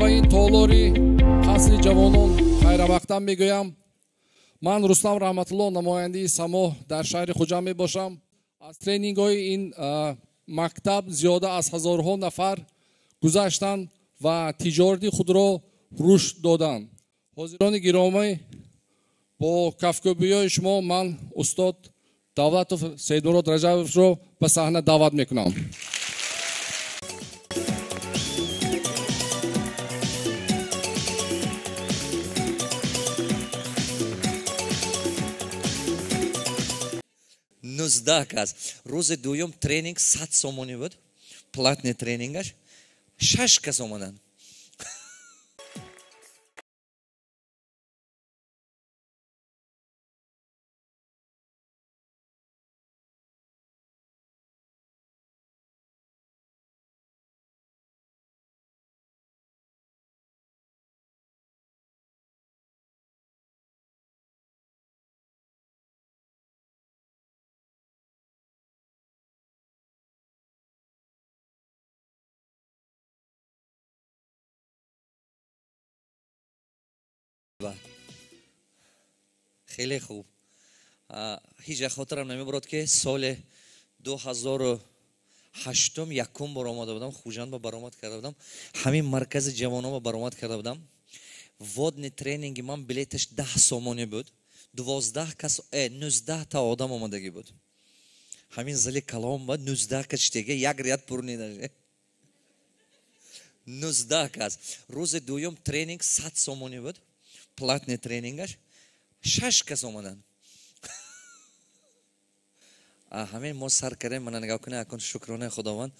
Ба ин толори Қасри ҷавонон хайрамақтам мегӯям. Ман Рустам Раҳматулло, намояндаи Само дар шаҳри Хуҷанд мебошам. Аз тренингҳои ин мактаб зиёда аз ҳазорҳо нафар гузаштанд ва тиҷорати худро рушд доданд. Ҳозирони гиромӣ, бо кафкӯбиҳои шумо ман устод Давлатов Саидмурод Раҷабовро ба саҳна даъват мекунам. 19 кас. Рӯзи дуюм тренинг 100 сомонӣ буд, платный тренингаш, шаш кас омаданд. Хеле хуб. Ҳеҷ хотирам намебурад, ки соли 2008 якум бор омада будам Хуҷанд, ба баромад карда будам, ҳамин маркази ҷавонон баромад карда будам. Вводный тренинги ман билеташ 10 сомонӣ буд, 12 кас, 19 та одам омадагӣ буд. Ҳамин зали калом ба 19 кас штега, як ряд пур не, 19 кас. Рӯзи дуюм тренинг 100 сомонӣ буд, платный тренингаш, шаш кас омаданд. Ҳамин мо сар кардем. Мана, нигоҳ кунед, акун, шукронаи Худованд,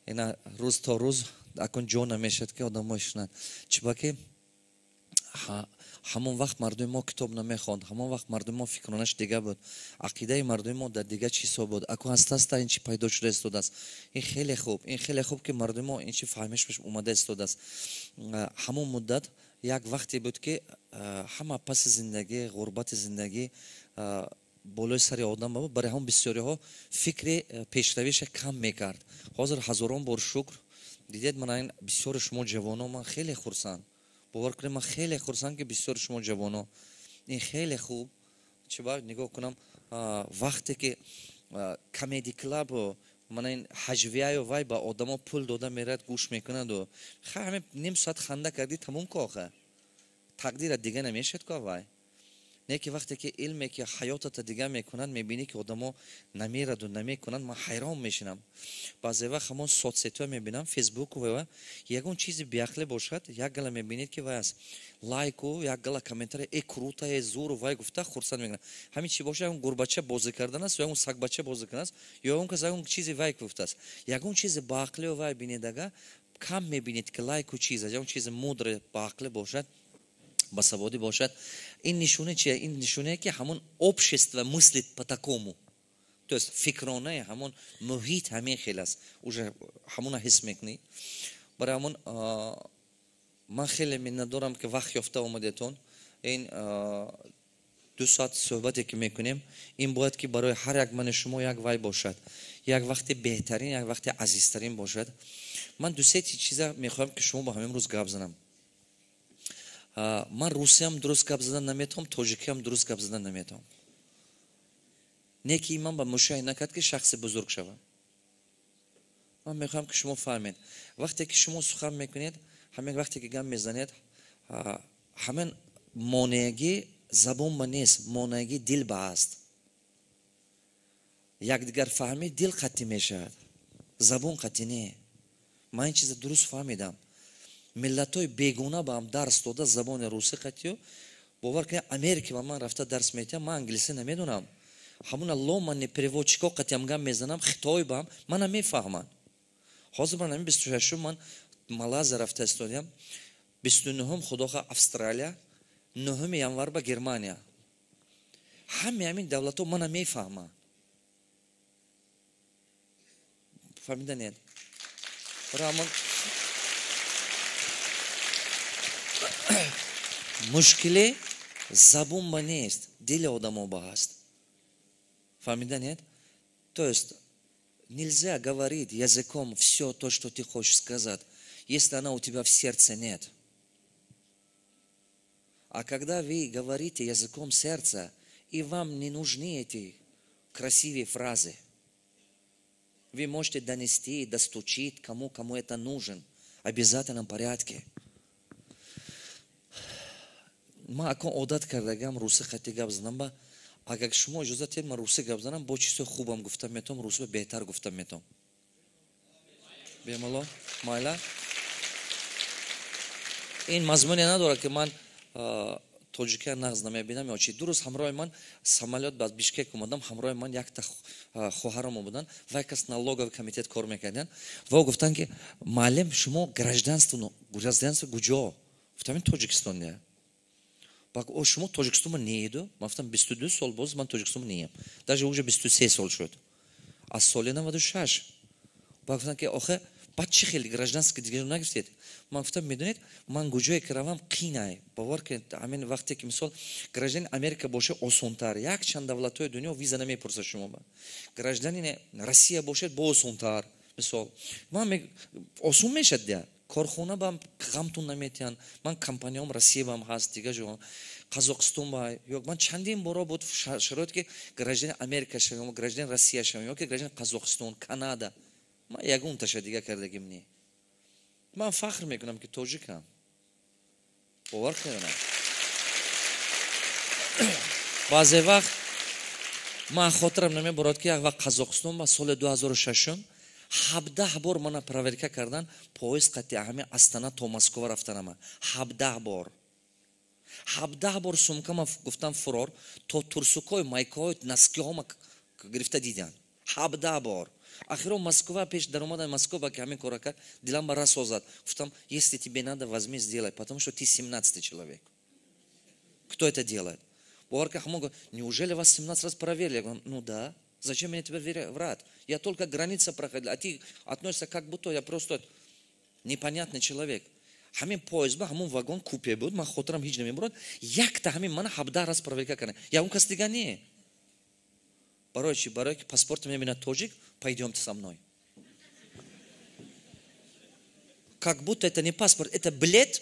ина рӯз то рӯз акун ҷо намешад, ки одамо шунанд. Чиба ки ҳамон вақт мардуми мо китоб намехонд, ҳамон вақт мардуми мо фикронаш дига буд, ақидаи мардуми мо дар дига чизҳо буд. Акун аста аста ин чи пайдо шуда истодааст. Ин хеле хуб, ин хеле хуб, ки мардуми мо ин чи фаҳмиш омада истодааст. Ҳамон муддат як вақте буд, ки ҳама паси зиндагӣ, ғурбати зиндагӣ болои сари одам буд. Барои ҳамон бисёриҳо фикри пешравиша кам мекард. Ҳозир, ҳазорон бор шукр, дидед, мана ин бисёри шумо ҷавоно. Ман хеле хурсанд, бовар кунед, ман хеле хурсанд, ки бисёри шумо ҷавоно. Ин хеле хуб. Чиба нигоҳ кунам, вақте ки Камеди Клабу мана ин ҳаҷвияю вай ба одамо пул дода мерад, гӯш мекунаду ҳамин ним соат ханда кардӣ, тамом ку, охе, тақдират дига намешад ку вай. Не ки вақте ки илме, ки ҳаётата дига мекунад, мебинӣ, ки одамо намераду намекунанд, ман ҳайрон мешинам. Баъзе вақт ҳамон соцсетиҳо мебинам, Фейсбуку ва ягон чизи беақле бошад, як гала мебинед, ки вай аст, лайку, як гала комментария, э, круто, э, зуру, вай гуфта хурсанд мекунад. Ҳамин чи бошад, ягон гурбача бозӣ кардан аст ё ягон сагбача бозӣ кардан аст, ё ягон кас ягон чизи вай гуфтааст, ягон чизи баақлио вай бинедага, кам мебинед, ки лайку чиз аст, ягон чизи мудре, баақле бошад, басаводӣ бошад. Ин нишона чия? Ин нишонае, ки ҳамон общество мыслит по такому, то есть фикронаи ҳамон муҳит ҳамин хел аст, уже ҳамона ҳис мекунӣ. Барои ҳамон ман хеле миннатдорам, ки вақт ёфта омадетон. Ин 2 соат суҳбате, ки мекунем, ин бояд ки барои ҳар як мани шумо як вай бошад, як вақти беҳтарин, як вақти азизтарин бошад. Ман ду-се чиза мехоҳам, ки шумо ба ҳамин рӯз гап занам. Ман русиям дуруст гап задан наметавонам, тоҷикиам дуруст гап задан наметавонам. Не ки ман ба мушай накард, ки шахси бузург шавам. Ман мехоҳам, ки шумо фаҳмед, вақте ки шумо сухан мекунед, ҳамин вақте ки гап мезанед, ҳамин монеагӣ забон ба нест, монеагӣ дил ба аст. Якдигарфаҳмӣ дил қатъӣ мешавад, забон қатъӣ не. Ман ин чиза дуруст фаҳмидам. Миллатҳои бегуна ба ҳам дарс дода забони русӣ қатъию, бовар кунед, Америка ба ман рафта дарс метиҳам, ман англисӣ намедонам, ҳамуна ломаный переводчико қатъиам гап мезанам. Хитой ба ҳам мана мефаҳманд. Ҳозир ман ҳамин 26-ум ман Малайзия рафта истодиям, 29-ум, худоха, Австралия, 9 январ ба Германия. Ҳаме ҳамин давлатҳо мана мефаҳманд. Фаҳмиданед? Барои ҳамон мушкиле забон ба нест, дили одамо ба ҳаст. Фаҳмиданед? То есть нельзя говорить языком все то, что ты хочешь сказать, если она у тебя в сердце нет. А когда вы говорите языком сердца, и вам не нужны эти красивые фразы, вы можете донести, достучить кому это нужен, в обязательном порядке. Ман акон одат кардагам руси хати гап занам ба, агар шумо иҷозат диҳед, ман руси гап занам, бо чизҳои хубам гуфта метавонам, русиро беҳтар гуфта метавонам. Бемало, майла. Ин мазмуне надорад, ки ман тоҷикия нағз намебинам ё чи. Дуруст, ҳамроҳи ман самолёт ба Бишкек омадам, ҳамроҳи ман якта хоҳарам омадан, вай кас налоговый комитет кор мекарданд. Ва гуфтанд, ки муаллим, шумо гражданство куҷо? Гуфтам, ин Тоҷикистон не. О, шумо Тоҷикистонма нееду? Ман гуфтам, 22 сол боз ман Тоҷикистонма неем. Даже уже 23 сол шуд. Аз соли 96. Ба гуфтанд, ки охе, баъд чӣ хеле гражданство дигар нагирифтед? Ман гуфтам, медонед, ман куҷое ки равам, қинай. Бовар кунед, ҳамин вақте ки мисол гражданин Америка боша, осонтар. Якчанд давлатҳои дунё виза намепурсад шумо ба. Гражданини Россия бошад, бо осонтар. Мисол, ман осон мешад дия. Корхона бам ғамтун наметиҳанд. Ман компаниям Россия бам ҳаст, дигар ҷо Қазоқистон ба. Ё ман чандин боро буд шароит, ки гражданин Америка шавам, гражданин Россия шавам, ё ки гражданин Қазоқистон, Канада. Ман ягон таша дига кардагим не. Ман фахр мекунам, ки тоҷикам. Бовар кунед. Баъзе вақт ман хотирам намебарад, ки як вақт Қазоқистон ба соли 2006 17 бор мана проверка кардан, поезд қати ҳами Астана то Москва рафтанама. 17 бор. 17 бор сумкама гуфтам фурор, то турсукои, майкаҳои, носкиҳома гирифта дидан. 17 бор. Ахиро Москва пеш даромадан Москва ба ки ҳамин кора кард, дилам ба расо зад. Гуфтам, если тебе надо, возьми, сделай, потому что ты 17-й человек. Кто это делает? Бовар кунед, ҳамон говорит, неужели вас 17 раз проверили? Я говорю, ну да. Зачем мне тебе врать? Я только граница проходил, а ты относишься, как будто я просто непонятный человек. Ҳамин поезд ба ҳамон вагон купе буд, ман хотирам ҳеҷ намебурад, якта ҳамин мана 17 раз проверка кардам. Ягон кас дига не. Барои чи? Барои ки паспорт мебинад тоҷик, пойдемте со мной. Как будто это не паспорт, это билет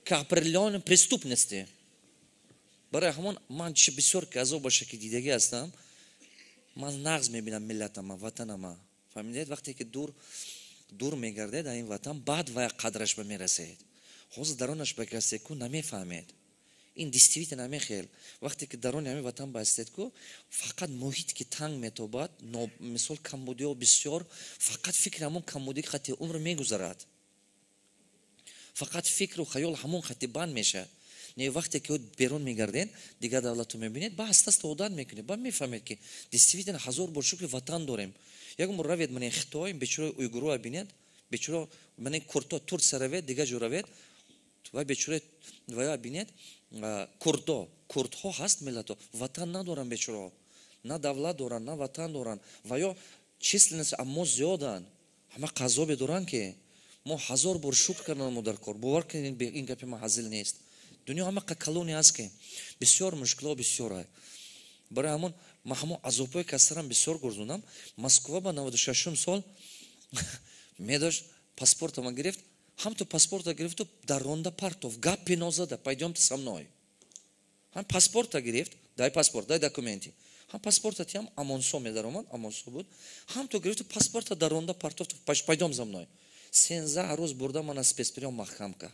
к определенной преступности. Барои ҳамон ман чи бисёр ки азоб боша, ки дидагӣ ҳастам, ман нағз мебинам миллатама, ватанама. Фаҳмидед, вақте ки дур дур мегардед ин ватан, баъд вая қадраш ба мерасед. Ҳозир даронаш ба касе ку намефаҳмед. Ин действительно намехел. Вақте ки дарони ҳамин ватан бастед ку, фақат муҳит ки танг метобад, мисол камбудиҳо бисёр, фақат фикри ҳамон камбудӣ хати умр мегузарад. Фақат фикру хаёл ҳамон хати банд мешавад. Не, вақте ки берун мегардед, дигар давлату мебинед, ба аста-аста одат мекунед, ба мефаҳмед, ки действительно ҳазор бор шукри ватан дорем. Ягон бор равед мане Хитой, бечуро уйгуруа бинед, бечуро мане курдо, Турция равед, дигар ҷо равед, ва бечуро вая бинед, курдо, курдҳо ҳаст миллато, ватан надоранд бечуро. На давлат доранд, на ватан доранд. Ва ё численность аммо зиёданд. Ҳама қазобе доранд, ки мо ҳазор бор шукр кардан дар кор. Бовар кунед, ин гапи ман ҳазил нест. Дунё ҳама колония аст, ки бисёр мушкилҳо бисёр. Барои ҳамон ман ҳамон азобҳое ки аз сарам бисёр гурзондам, Москва ба 96 сол медошт, паспортама гирифт, ҳам ту паспорта гирифту дар ронда партов, гапи нозада, пойдемте со мной. Ҳам паспорта гирифт, дай паспорт, дай документы. Ҳам паспорта тиам, Амонсо медаромад, Амонсо буд. Ҳам ту гирифту паспорта дар ронда партов, пойдем за мной. 13 рӯз бурда мана спецприём маҳкамка.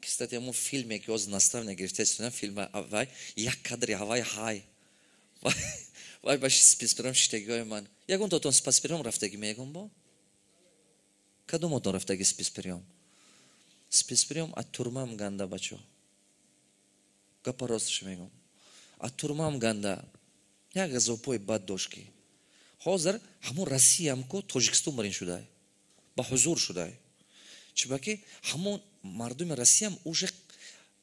Кстати, ҳамон филме ки ҳозир наставник гирифта, филм вай як кадри ҳавай ҳай. Вай ба спецприём шиштагиҳои ман. Ягон тотон спецприём рафтагӣ мегум бо? Кадомотон рафтаги спецприём? Спецприём аз турмам ганда, бачо. Гапа росташ мегум. Аз турмам ганда. Як азобҳои бад дошт ки. Ҳозир ҳамон Россиям ку Тоҷикистон барин шудай. Ба ҳузур шудай. Чунки ҳамон мардуми Россиям уже,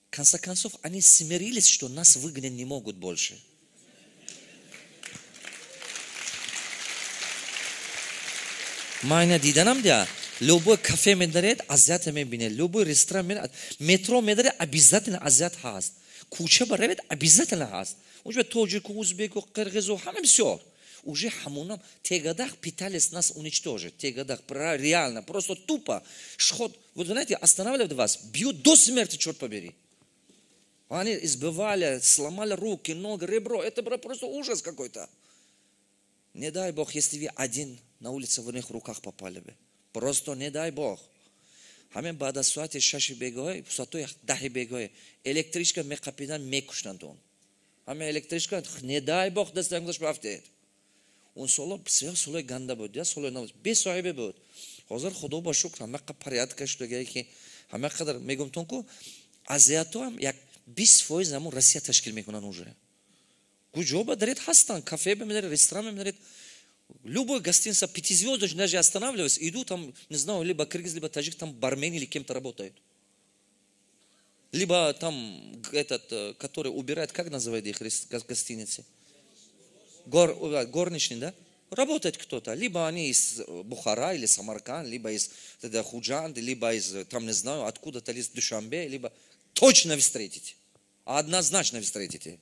конце концов, они смирились, что нас выгнать не могут больше. Ман ина диданам дия, любой кафе медаред, азиата мебинед, любой ресторан медаред, метро медаред, обязательно азиат ҳаст. Кӯча баравед, обязательно ҳаст. Унҷо тоҷику, узбеку, қирғизу, ҳама бисёр. Уже ҳамонам те годах пытались нас уничтожить. Те годах реально, просто тупо. Шход, вот знаете, останавливают вас, бьют до смерти, черт побери. Они избивали, сломали руки, ноги, ребро. Это было просто ужас какой-то. Не дай Бог, если вы один на улице в их руках попали бы. Просто не дай Бог. Ҳамин баъд аз соати 6-и бегоҳӣ, соатҳои 10-и бегоҳӣ электричка меқапидан, мекуштанд он. Ҳамин электричка, не дай Бог, дастан гузашт, рафтед. Он соло бисёр солои ганда буд, я солои набуд, бесоҳибе буд. Ҳозир, Худо ба шукр, ҳама порядка шудагае, ки ҳама қадар мегумтон ку азиато ҳам як 20% ҳамун Россия ташкил мекунанд уже. Куҷо ба даред, ҳастанд, кафе бемедаред, ресторан бемедаред, любой гостиница пятизвездочный даже останавливаюсь, иду там, не знаю, либо кыргыз, либо таджик там бармен или кем-то работает. Либо там этот, который убирает, как называют их гостиницы? Горничный, да? Работает кто-то. Либо они из Бухара или Самарканд, либо из Худжанды, либо из, там, не знаю, откуда-то, из Душанбе, либо точно вы встретите. Однозначно вы встретите.